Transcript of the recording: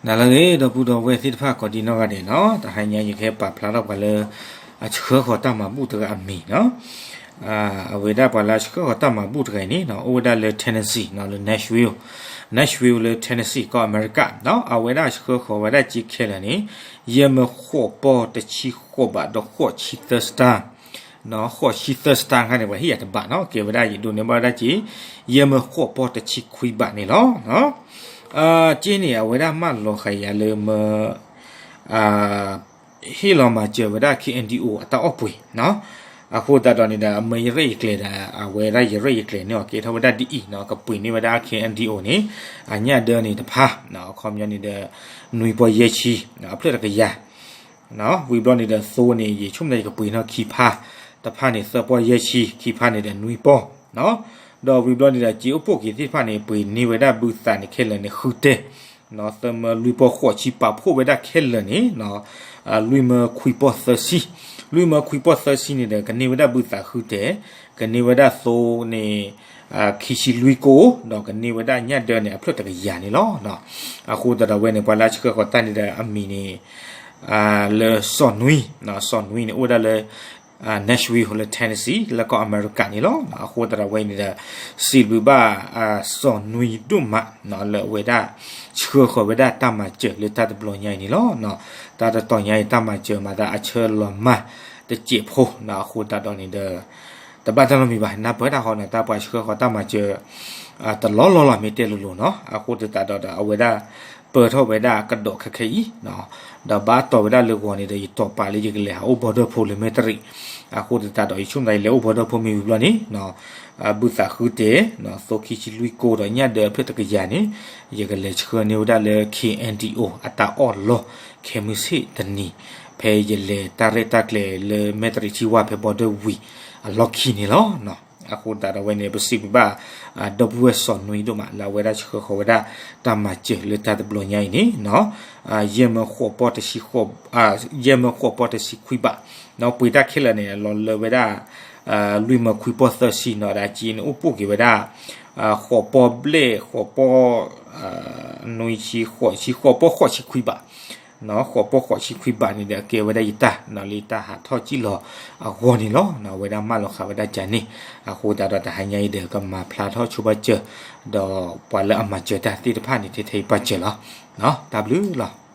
နၤလၢအဂ့ၤ ဒီပုၢ်ဒီဝဲၢ်သ့ၣ်တဖၣ်ကိးဒံနီၢ်ဂၤဒဲးနီၤ, တဟါညါယကဟဲပာ်ဖျါထီၣ်ပှၤလၢ အဆှၢဃီၤတၢ်မၤဘူၣ်တဂၤအမံၤနီၤ. အဝဲဒၣ်ပှၤလၢအဆှၢဃီၤတၢ်မၤဘူၣ်တဂၤအံၤန့ၣ်နီၤ အိၣ်ဝဲဒၣ်လၢ Tennessee နီၤ, လၢ Nashville, Nashville လၢ Tennessee ကီၢ်အမဲရကၤနီၤ. အဝဲဒၣ်ဆှၢဃီၤဝဲဒၣ်စ့ခဲလၢာ်န့ၣ် ယဲၢ်မၢဃိးပီၢ်တဆံဃိးဘးဒီးဃိးဆံသၢစတၢ် ဃိးဆံသၢစတၢ်ခါန့ၣ် ပှၤဟ့ၣ်ယၤတဘးနီၤ, ကဲဝဲဒၣ်ယဒိးန့ၢ်ဘၣ်ဝဲဒၣ်စ့ ယဲၢ်မၢဃိးပီၢ်တဆံခွံဘးန့ၣ်လီၤ. စ့န့ၣ် အဝဲဒၣ်မၢလီၤဃာ်ယၤလၢမၢ ဟ့ၣ်လီၤမၤစၢၤဝဲဒၣ် K N D O အတၢ်အီၣ်ပှ့ၤနီၤ. အဃိသတးဒီးန့ၣ်ဒီး အမၢယရဲၣ်ယကျဲၤဒီး အဝဲဒၣ်ယရဲၣ်ယကျဲၤန့ၣ်အီၤ ကဲထီၣ်ဝဲဒၣ်ဒ်အံၤနီၤ, ကပှ့ၤန့ၢ်ဝဲဒၣ် K N D O န့ၣ် အညၣ်ဒၢန့ၣ်တဖၣ် အခီပညီန့ၣ်ဒီး နွံပီၢ်ယဲၢ်ဆံ အဖျၢၣ်တကယၤ ဝံၤဘျီန့ၣ်ဒီးသိန့ၣ် ယဆိကမိၣ်ယကပှ့ၤနီၣ်ခံဖါ, တဖၣ်န့ၣ်သၢပီၢ်ယဲၢ်ဆံ, ခံဖါန့ၣ်ဒီးနွံပီၢ်, ဒီးဝံၤဘျီန့ၣ်ဒီး စ့အိၣ်ပိၢ်က့ၤသ့ၣ်တဖၣ်န့ၣ် ပှ့ၤန့ၢ်ဝဲဒၣ်ဘုသးန့ၣ်ခဲလၢာ်န့ၣ် ဃုတဲာ်, သၢမၢလွံၢ်ပီၢ်ဃိးဆံ ပာ်ဖှိၣ်ဝဲဒၣ်ခဲလၢာ်န့ၣ် လွံၢ်မၢခွံပီၢ်သၢဆံ, လွံၢ်မၢခွံပီၢ်သၢဆံန့ၣ်ဒီး ကန့ၢ်ဝဲဒၣ်ဘုသးဃုတဲာ်, ကန့ၢ်ဝဲဒၣ်သိန့ၣ် ခံဆံလွံၢ်ကိၢ်, ဒီးကန့ၢ်ဝဲဒၣ်ညၣ်ဒၢန့ၣ် အဖျၢၣ်တကယၤန့ၣ်လီၤ. အဃိသတးဒီးဝဲန့ၣ် ပှၤလၢအဆှၢဃီၤတၢ်န့ၣ်ဒီးအမံၤန့ၣ် လၢစီၤနွံ, စီၤနွံန့ၣ် အိၣ်ဝဲဒၣ်လၢ Nashville လၢ Tennessee လၢကီၢ်အမဲရကၤန့ၣ်လီၤ. အဃိသတးဒီးဝဲန့ၣ်ဒီး စံးဘျုးဘၣ် စီၤနွံဒိၣ်မး လၢအဝဲဒၣ် ဆှၢဃီၤဝဲဒၣ်တၢ်မၤစၢၤလၢတၢ်တဘျီညါအံၤန့ၣ်လီၤ. တၢ်တတီၤညါအံၤ တၢ်မၤစၢၤမၤသးအဆၢလီၤမၢ်တစဲးဖိ အဃိသတးဒီးန့ၣ်ဒီး တဘၣ်တၢ်နီတမံၤဘၣ်, နၢ်ပၢၢ်တၢ်ဃီန့ၣ် တၢ်ပှၤဆှၢဃီၤတၢ်မၤစၢၤ တလီၢ်လီၢ်လီၤ မ့ၢ်တဲလိၤလိၤနီၤ. အဃိသတးဒီးဒီး အဝဲဒၣ်ပၢၢ်ထီၣ်ဝဲဒၣ်ကဒီးခဲခဲအံၤ, ဒီးဘၣ်တီၤဝဲဒၣ်လၢဂီၤန့ၣ်ဒီး ယတီၤပာ်လၢယကလဲၤဟးအိၣ် border ဖိလၢမဲၣ်တရံး, အဃိသတးဒီး ယဆိကမိၣ်သးယလဲၤအိၣ် border ဖိမ့ၢ်ဝံၤဘျီန့ၣ် ဘုသးဃုတဲာ် သိခံဆံလွံၢ်ကိၢ်ဒီးညၣ်ဒၢအဖျၢၣ်တကယၤန့ၣ် ယကလဲၤဆှၢန့ၢ်ဝဲဒၣ်လၢ K N D O အတၢ်အီၣ်လီၢ် ခဲမုၢ်ဆ့ၣ်တနံၤ ဖဲယလဲၤတၢ်ရဲၣ်တၢ်ကျဲၤလၢမဲၣ်တရံးထံဝါဖဲ border ဝံၤအလီၢ်ခံန့ၣ်လီၤ. အဃိသတးဒီးဝဲန့ၣ် ပစံးဘျုးဘၣ် ဒီပုၢ်ဝဲၢ်စီၤနွံဒိၣ်မး လၢအဝဲဒၣ်ဆှၢဃီၤဝဲဒၣ်တၢ်မၤစၢၤလၢတၢ်တဘျီညါအံၤန့ၣ် ယဲၢ်မၢဃိးပီၢ်တဆံဃိး, ယဲၢ်မၢဃိးပီၢ်တဆံခွံဘး, ပှ့ၤတၢ်ခဲလၢာ်န့ၣ် လီၤလၢဝဲဒၣ် လွံၢ်မၢခွံပီၢ်သၢဆံနီၤ, ဒီးစ့န့ၣ်အိၣ်ပိၢ်က့ၤဝဲဒၣ် ဃိးပီၢ်ဘျဲၣ်, ဃိးပီၢ် နွံဆံ, ဃိးဆံ, ဃိးပီၢ်ဃိးဆံခွံဘး, ဃိးပီၢ်ဃိးဆံခွံဘးန့ၣ်ဒီး အကဲဝဲဒၣ်ယတၢ် လၢယတၢ်ဟးထီၣ်စံၣ်လီၤအဂီၢ်န့ၣ်လီၤ. အဝဲဒၣ်မၢလီၤဃာ်ဝဲဒၣ်ကန့ၣ်, အဃိသတးဒီးတဟါညါအံၤဒီး ကမၤဖျါထီၣ်ဆိဘၣ်စၢၤ ဒီးပှၤလၢအမၤစၢၤတၢ်သ့ၣ်တဖၣ်န့ၣ် ထဲထဲအံၤပၢ်စၢၤလီၤ. တၢ်ဘျုးလီၤ.